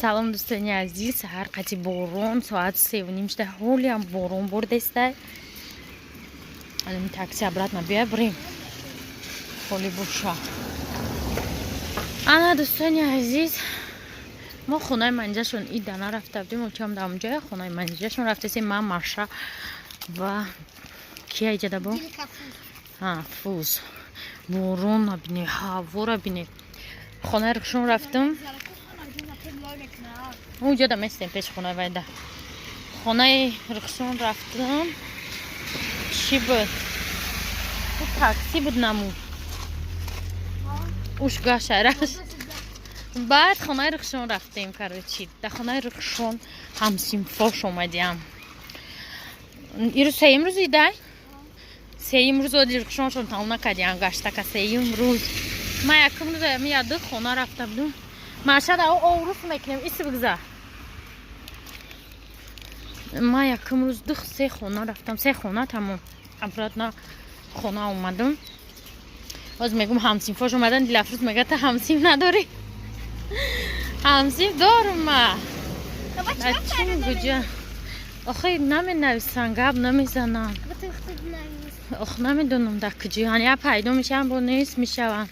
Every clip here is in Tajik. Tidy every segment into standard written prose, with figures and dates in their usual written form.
Салом, дӯстони азиз. Саҳар қати борон, соат 3:30 шуда, ҳолиам борон бурдестай. Алим такси обратно бия, бирем. Холи боша. Ана, дӯстони азиз, мо хонаи манҷашон ида нарафта будем, очам дар онҷоя хонаи манҷашон рафтесем. Ман, Маша ва кия иҷада бо фуз. Борона бине, ҳавора бине. Хонаи Рухшон рафтам, уҷода местем, пеши хонаи вайда. Хонаи Рухшон рафтам, чӣ буд, такси буд, намуд, уш гашараш. Баъд хонаи Рухшон рафтем. Короче, дар хонаи Рухшон ҳамсинфош омадиам. Ирӯз сеюм рӯз идай, сеюм рӯз оди Рухшоншон тамом накардиам гаштака. Сеюм рӯз, ман якум рӯз яду хона рафта будум. Машада орус мекунем, иси бигзар. Ман якум рӯз ду се хона рафтам, се хона тамом, обратно хона омадам. Боз мегум, ҳамсинфош омадан. Дилафрӯз мега: «Та ҳамсинф надорӣ?» Ҳамсинф дорум ма. Чим гуҷа охи наменависан, гап намезананд. Ох, намедонам дар куҷо я пайдо мешаванд, бо нест мешаванд.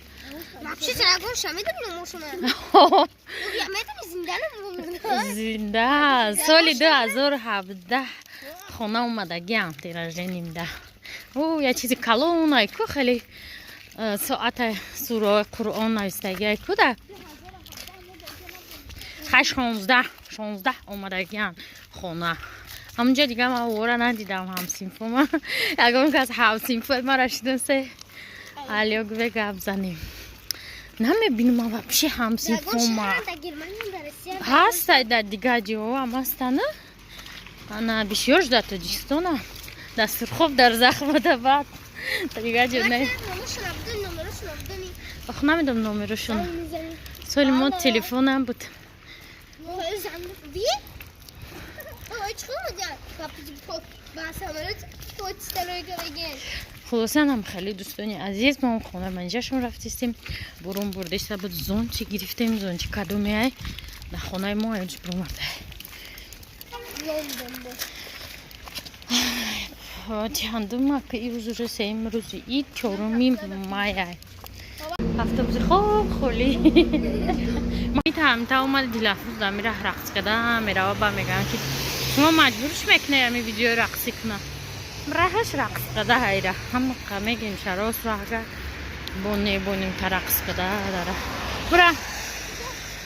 Вообще ягонша медонӣ номошона? Медонӣ, зинда? Зинда. Соли 2017 хона омадагиам, день рождения мда. Ӯ я чизи калонай ку, хеле соата, сураи Қуръон навистагиай ку да. Хай, 16 омадагиам хона. Ҳамунҷо дига ман ора надидам. Ҳамсинфома, ягон кас ҳамсинфои мара шидасе, алё гуве, гап занем, намебинам вообще ҳамсинфома. Ҳастай, дар дигар ҷоам ҳастана, ана бисёрш дар Тоҷикистона, дар Сурхоб, дар Захматабад, дигар ҷо не. Ох, намедонам номерошон. Соли мо телефонам буд. Би? Хулосанам, хеле, дӯстони азиз, мо хона манҷашон рафтистем. Бурун бурдиста буд, зонтик гирифтем. Зонтик кадомеай, дар хонаи мо аюч буромардай. Лондон буд. Чандума ки ирӯз уже сеюм рӯзи ид, 4 мая. Автобуси хоб холӣ. Та омад Дилафрӯз дар мира рақс када мерава, ба мегӯянд, ки шумо маҷбурш мекунед ами видеои рақсӣ куна. Раҳаш рақс када ҳайра ҳамақа мегем, шарос рага боне бонем та рақс када дара бура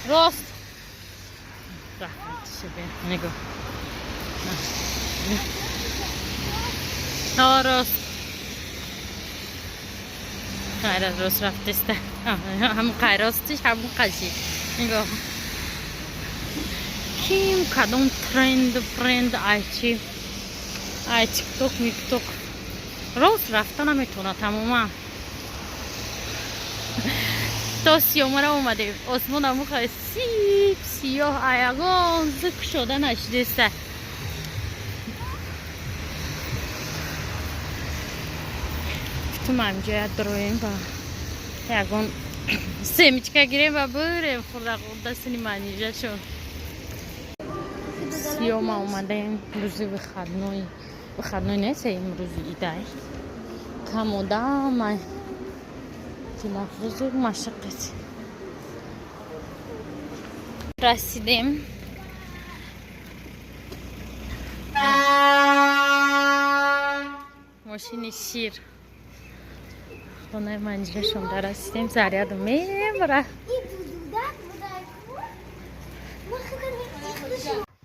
рост. Нигоҳ, рост, хайра, рост рафтеста. Ҳамун қай ростиш, ҳамун қаши. Нигоҳ, ким кадом тренд френд, айчи, ай Тикток микток, рост рафта наметавонад тамоман. То сиёмара омадем, осмон амуха сип сиёҳ, аягон зик шода нашидеста. Гуфтум, ҳамҷоя дроем ба ягон семечка гирем ва бурем хурда хурда сини манижашон. Сиёма омадаем, рӯзи выходной, выходной не, сеюм рӯзи идай, кам одамай. Дилафрӯзу машаққат расидем. Мошини шир, хонаи манҷирашон дарасидем. Заряду мебара.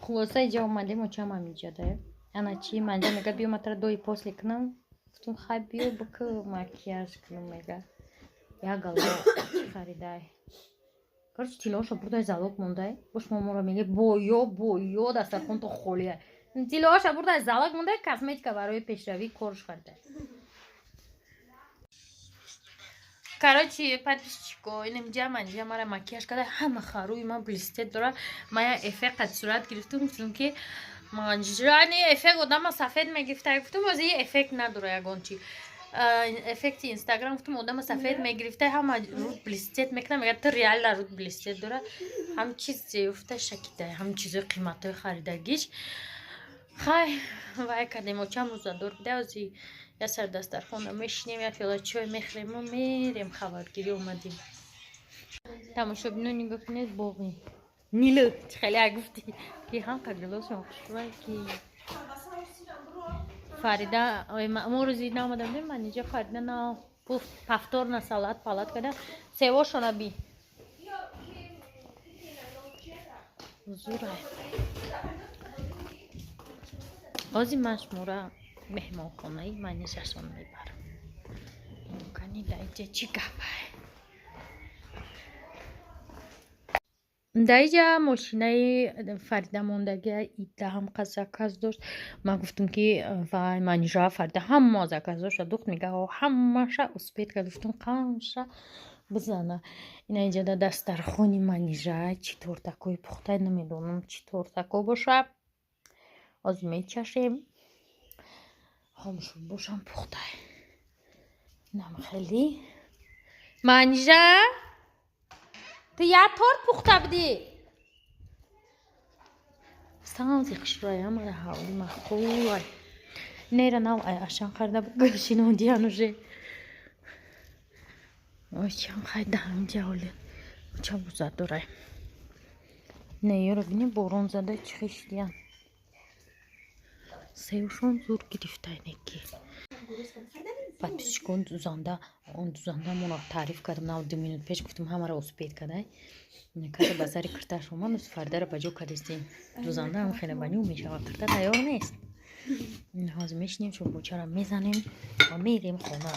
Хулоса, иҷа омадем, очам ҳамиҷада. Ана чи манҷа мега: «Биё, матра до и после кунам». Гуфтум: «Хай, биё, бикӯ, макияж кунам». Мега, як гала харидай. Короче, тиллоошо бурдай, залог мондай. Бош моморо мега: «Боё, боё, дастархонто холия». Тиллоаша бурдай, залог мондай, косметика барои пешравии корш харидай. Короче, подписчико, инамҷа манҷа мара макияж карда, ҳама харуи ман блестит дора. Ма я эффект қад сурат гирифтум, гуфтум, ки манҷани эффект одама сафед мегирифта. Гуфтум, ози эффект надора ягон чи. Эффекти Инстаграм гуфтам, одама сафед мегирифта, ҳама рӯд блестит мекунад, мега ту реально рӯд блестит дора. Ҳам чиз зеюфта шакида, ҳам чизои қиматҳои харидагиш. Хай, вай кардем, очам рӯзадор буда, ози я сар дастархона мешинем, як пиёла чой мехӯрему мерем, хабаргирӣ омадем. Тамошобино, нигоҳ кунед, боғи нилу хеле гуфти ки ҳам қаглосшон хушрӯй ки Фарида мо рӯзи наомада будем, маниҷа Фарида на пуф повторно салат палат када севошона би зурай. Ози ман шумора меҳмонхонаи манижашон мебарам. Кани даиҷа чӣ гапай? Даиҷа мошинаи Фарида мондагия, ида ҳам қаз заказ дошт. Ман гуфтам, ки вай, Манижа, Фарида ҳама заказ дошта духт, мега ҳамаша успеть кард. Гуфтам, қанша бизана. Ина иҷада дастархони Манижа, чӣ тортакои пухта, намедонам, чӣ тортако боша. Ҳозир мечашем. Хомшуд бошам пухтай. Инам хеле. Манижа, ту як торт пухта будӣ? Савзи хушрӯй, ҳамара ҳавли маъқулай. Нера нав ай ашан харида буд, гулшинондиян уже. Ой, чам хай даҳамҷа ҳоли. Ча буза дорай. Не, ёро бини, борон зада чӣ хишдиян. Севшон зур гирифтай неки. Подписчикон, дузанда, он дузанда моро таъриф кардам, нав 2 минут пеш гуфтам, ҳамаро успеть кадай. Када ба сари кирташ омад, Фаридара ба ҷо кардистем. Дузанда ҳам хеле ба ню мешавад, кирта тайёр нест. Ҳозир мешинем, шӯрбочаро мезанем ва мерем хона.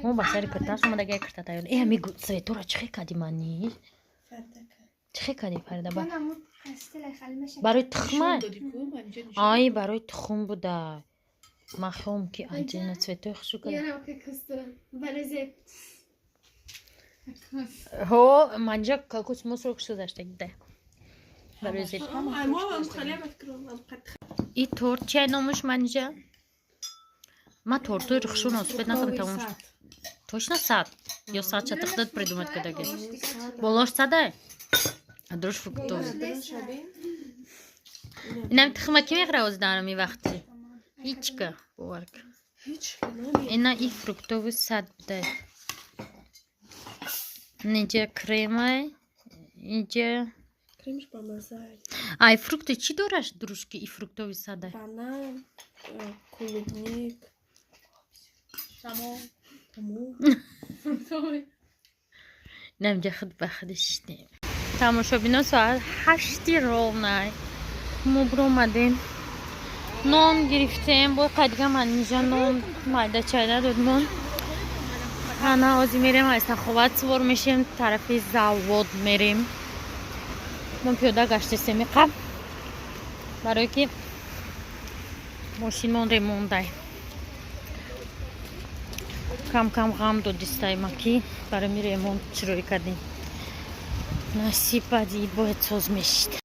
Мо ба сари кирташ омада, гай кирта тайёр. Э, ҳами цветора чӣ хел кади, мани? Чӣ хел кади, Фарида? Барои тухма? Ай, барои тухм буда. Ман хиёлам, ки отдельно цветои хушрӯ када. Ҳо, манҷа кокос мусро гузаштагида. Барои зеб. И торт чия номаш, Манижа? Ман тортои рухшон успеть накардам тамом шуд. Точно сад? Ё сад чата худат придумать кардаги? Болош садай? А дуруш фруктовый. Инам тухма ки мехӯра ози дар ҳамин вақти? Ҳичка, бовар кун. Ина и фруктовый сад будай. Инҷа кремай, инҷа Кремш бамаза. Ай, фрукты чӣ дораш дружки и фруктовый садай? Банан, клубник. Тамом. Тамом. Инам инҷа худ ба худи шидем. Тамошобино, соат 8 ровно. Мо биромадем. Нон гирифтем, бо қадига Манижа нон майда чайда додмон. Ана ҳозир мерем, аз Саховат сувор мешем, тарафи завод мерем. Мо пиёда гаштесем иқа. Барое ки мошинмон ремондай. Кам кам ғам додистайма, ки барои ми ремонт чироӣ кардем. Насиб, баъди ид бояд соз мешид.